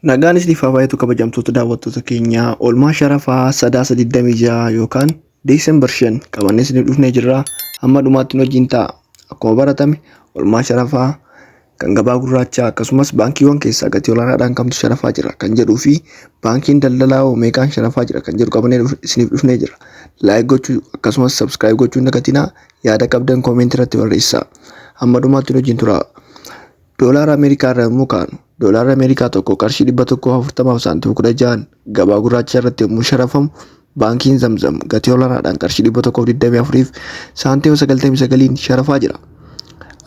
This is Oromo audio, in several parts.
Nagaan isiniif haa baay'atu, kabajamtoota daawwattoota keenyaa. Oolmaa sharafaa Sadaasa 26 yookaan December 5 qabannee isiniif dhufnee jirra. Hamma dhumaatti nu wajjin ta'a. Akkuma baratame oolmaa sharafaa kan gabaa gurraachaa, akkasumas baankiiwwan keessaa gatii olaanaadhaan kamtu sharafaa jira kan jedhuu fi baankiin daldalaa hoo meeqaan sharafaa jira kan jedhu qabannee isiniif dhufnee jira. Like gochuu akkasumas subscribe gochuu hin dagatinaa. Yaada qabdan comment irratti barreessaa. Hamma dhumaatti nu wajjin tura. Doolaara Ameerikaa irraa yommuu kaanu, doolaarri Ameerikaa tokko qarshii 140f saantima 16n gabaa gurraacha irratti yommuu sharafamu, baankiin Zamzam gatii olaanaadhaan qarshii 124f saantima 99n sharafaa jira.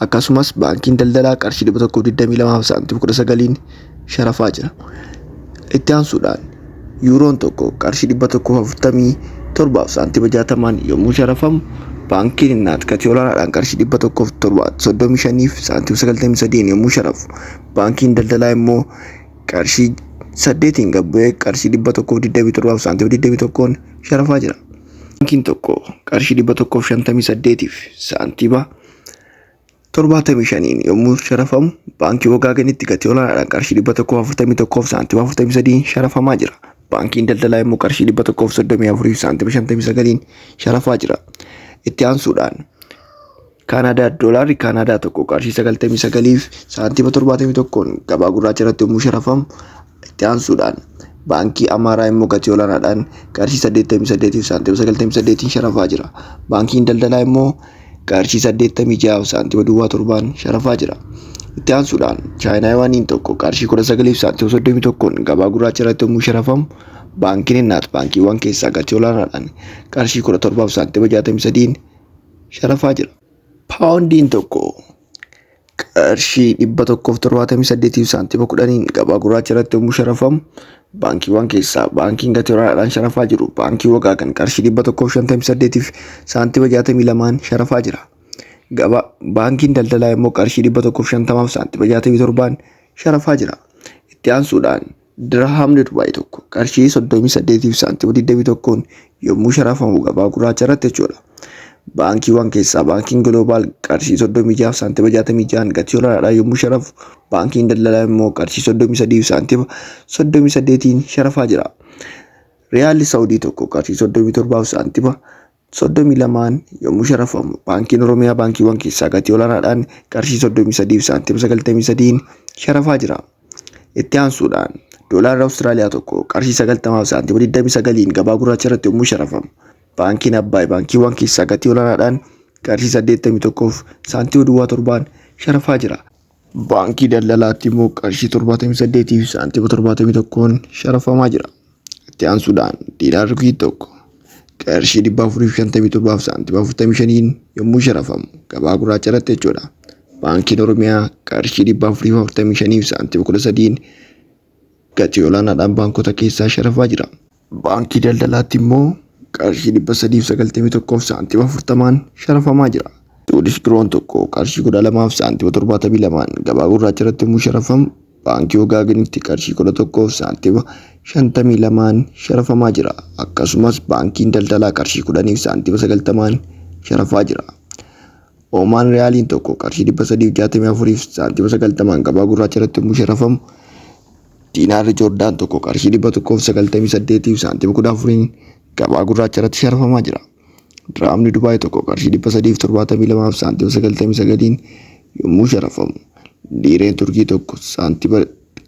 Akkasumas baankiin daldalaa qarshii 122f saantima 19n sharafaa jira. Itti aansuudhaan yuuroon tokko qarshii 147f saantima 60n yommuu sharafamu, baankiin Innaat gatii olaanaadhaan qarshii 135f saantima 93n yommuu sharafu, baankiin daldalaa immoo qarshii 8n gad bu'ee qarshii 127f saantima 21n sharafaa jira. Baankiin tokko qarshii 158f saantima 75n yommuu sharafamu, baankii Wagaaganitti gatii olaanaadhaan qarshii 141f saantima 43n sharafamaa jira. Baankiin daldalaa immoo qarshii 134f saantima 59n sharafaa jira. Itti aansuudhaan Kaanaadaa, doolaarri Kaanaadaa tokko qarshii 99f saantima 71n gabaa gurraacha irratti yommuu sharafamu, itti aansuudhaan baankii Amaaraa immoo gatii olaanaadhaan qarshii 88f saantima 98n sharafaa jira. Baankiin daldalaa immoo qarshii 86f saantima duwwaa 7n sharafaa jira. Itti aansuudhaan Chaayinaa yuwaaniin tokko qarshii 19f saantima 31n gabaa gurraacha irratti yommuu sharafamu, baankiin Innaat baankiiwwan keessaa gatii olaanaadhaan qarshii 17f saantima 63n sharafaa jira. Paawundiin tokko qarshii 178f saantima 10n gabaa gurraacha irratti yommuu sharafamu, baankiiwwan keessaa baankiin gatii olaanaadhaan sharafaa jiru baankii Wagaagan qarshii 158f saantima 62n sharafaa jira. Gabaa baankiin daldalaa immoo qarshii 150f saantima 67n sharafaa jira. Itti aansuudhaan dirhamni Dubaay tokko qarshii 38f saantima 21n yommuu sharafamu gabaa gurraacha irratti jechuudha. Baankiiwwan keessaa baankiin Global qarshii 36f saantima 66n gatii olaanaadhaan yommuu sharafu, baankiin daldalaa immoo qarshii 33f saantima 38n sharafaa jira. Riyaalli Saawudii tokko qarshii 37f saantima 32n yommuu sharafamu, baankiin Oromiyaa baankiiwwan keessaa gatii olaanaadhaan qarshii 33f saantima 93n sharafaa jira. Itti aansuudhaan doolaarri Awustiraaliyaa tokko qarshii 90f saantima 29n gabaa gurraacha irratti yommuu sharafamu, baankiin Abbaay baankiiwwan keessaa gatii olaanaadhaan qarshii 81f saantima duwwaa 7n sharafaa jira. Baankii daldalaatti immoo qarshii 78f saantima 71n sharafamaa jira. Itti aansuudhaan diinaarri Kuwait tokko qarshii 457f saantima 45n yommuu sharafamu gabaa gurraacha irratti jechuudha. Baankiin Oromiyaa qarshii 445f saantima 13n gatii olaanaadhaan baankota keessaa sharafaa jira. Baankii daldalaatti immoo qarshii 391f saantima 40n sharafamaa jira. Swedish Krona tokko qarshii 12f saantima 72n gabaa gurraacha irratti yommuu sharafamu, baankii Wagaaganitti qarshii 11f saantima 52n sharafamaa jira. Akkasumas baankiin daldalaa qarshii 10f saantima 90n sharafaa jira. Oomaan riyaaliin tokko qarshii 364f saantima 90n gabaa gurraacha irratti yommuu sharafamu, diinaarri Joordaan tokko qarshii 198f saantima 14n gabaa gurraacha irratti sharafamaa jira. Diraamni Dubaay tokko qarshii 372f saantima 99n yommuu sharafamu, liireen Turkii tokko saantima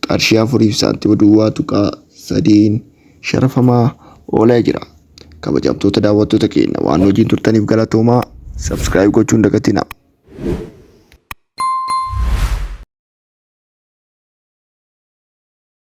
qarshii 4f saantima duwwaa tuqaa 3n sharafamaa oolee jira. Kabajamtoota daawwattoota keenya, waan wajjin turtaniif galatoomaa. Subscribe gochuun dagatinaa.